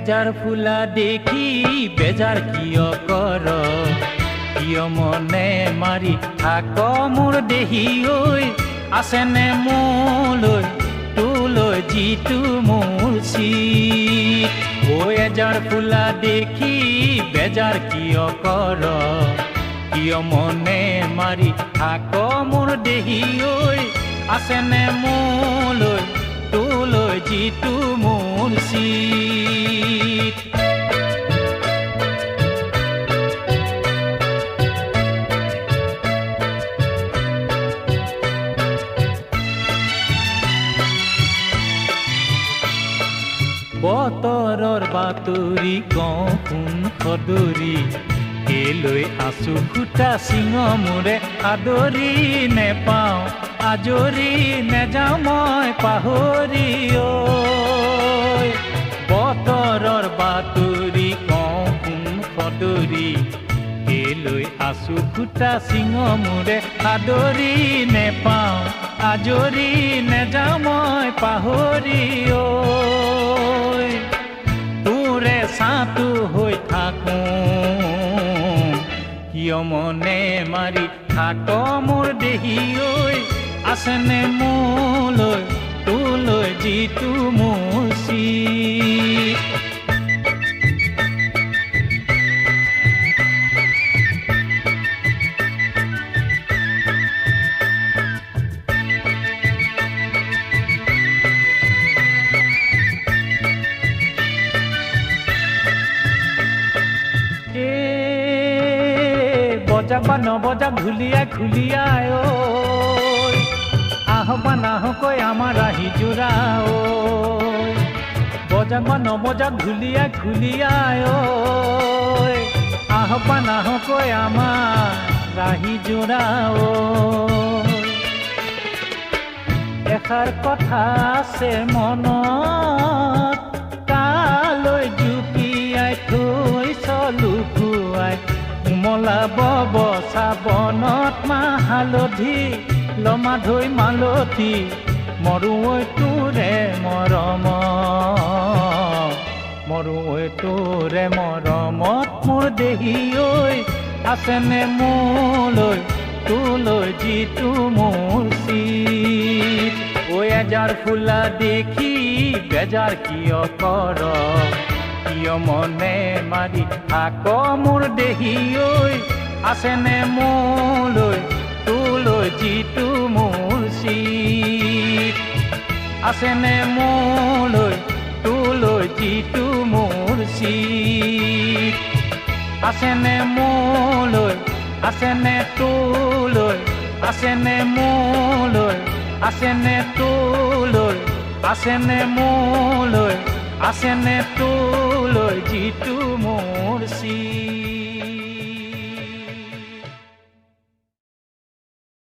এজাৰ ফুলা দেখি বেজাৰ কিয় কৰ, কিয় মনে মাৰি থাক মোৰ দেহি ঐ, আছেনে মোলৈ তোলৈ যিটো মোৰ চিত। ঐ এজাৰ ফুলা দেখি বেজাৰ কিয় কৰ, কিয় মনে মাৰি থাক মোৰ দেহি ঐ, আছেনে মোলৈ তোলৈ যিটো মোৰ চিত। বতৰৰ বাতৰি কওঁ শুন সদৰি, কেলৈ আছো খুটা সিংহ মোৰে আদৰি, নেপাওঁ আজৰি নেযাওঁ মই পাহৰি ঐ। বতৰৰ বাতৰি কওঁ শুন সদৰি, কেলৈ আছো খুটা সিংহ মোৰে আদৰি, নেপাওঁ আজৰি নেযাওঁ মই পাহৰি ঐ। তোৰে ছাঁটো হৈ থাকোঁ, কিয় মনে মাৰি থাক মোৰ দেহি ঐ, আছেনে মোলৈ তোলৈ যিটো মোৰ চিত। বজা বা নবজা ঘুলিয়াই ঘুলিয়াই ঐ, আহ বা নাহকৈ আমাৰ আহি জোৰা ঐ। বজা বা নবজা ঘুলিয়াই ঘুলিয়াই ঐ, আহ বা নাহকৈ আমাৰ ৰাহি জোৰা ঐ। এষাৰ কথা আছে মনত, কালৈ জুপিয়াই থৈছ লুকুৱাই, উমলাব বচাবনত মাহ হালধি লমা ধৈ মালতী, মৰো ঐ তোৰে মৰমত, মৰো ঐ তোৰে মৰমত মোৰ দেহি ঐ, আছেনে মোলৈ তোলৈ যিটো মোৰ চিত। ঐ এজাৰ ফুলা দেখি বেজাৰ কিয় কৰ, কিয় মনে মাৰি থাক মোৰ দেহি ঐ, আছেনে মোলৈ তোলৈ যিটো মোৰ চিত। আছেনে মোলৈ তোলৈ যিটো মোৰ চিত। আছেনে মোলৈ, আছেনে তোলৈ, আছেনে মোলৈ, আছেনে তোলৈ, আছেনে মোলৈ, আছেনে তোলৈ যিটো মোৰ চিত।